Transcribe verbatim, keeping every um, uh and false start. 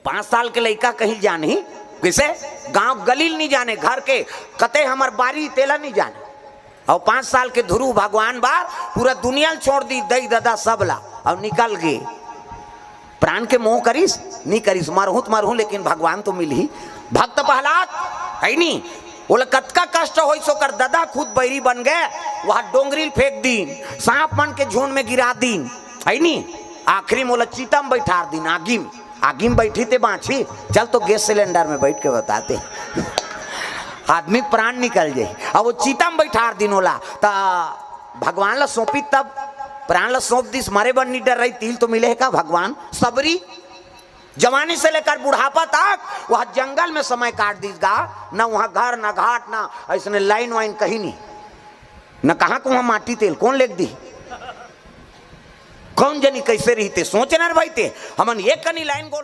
पांच साल के लइका कहीं जानही, कइसे? गांव गली ल नइ जाने, घर के कते हमर बारी तेला नइ जाने। अउ पांच साल के धुरू भगवान बर पूरा दुनिया ल छोड़ दिस, दई ददा सब ला, अउ निकल गे। प्राण के मोह करिस? नइ करिस। मरहूं त मरहूं, लेकिन भगवान तो मिलही। भक्त प्रहलाद, हइ नी? ओला कतका कष्ट होइस, ओकर ददा खुद बैरी बन गे, ओहा डोंगरी ल फेंक दिन, सांप मन के झुंड में गिरा दिन, हइ नी? आखिरी म ओला चिता म बइठार दिन, आगी म। आगी म बइठही ते बांचही, चल तो गैस सिलेंडर में बइठ के बता दे। आदमी प्राण निकल जाही। अब ओ चिता म बइठार दिन ओला, त भगवान ला सौंपिस तब, प्राण ला सौंप दिस, मरे बर नइ डर्राइस, तिही ल तो मिले हे का भगवान? सबरी, जवानी से लेकर बुढ़ापा तक ओहा जंगल में समय काट दिस गा, न उहां घर, न घाट, न अइसने लाइन वाइन कहीं नहीं, न कहां के उहां माटी तेल कोन लेग दिही, कोन जनी कइसे रहिते, सोच न रे भाई ते, हमन एक कनी लाइन गोल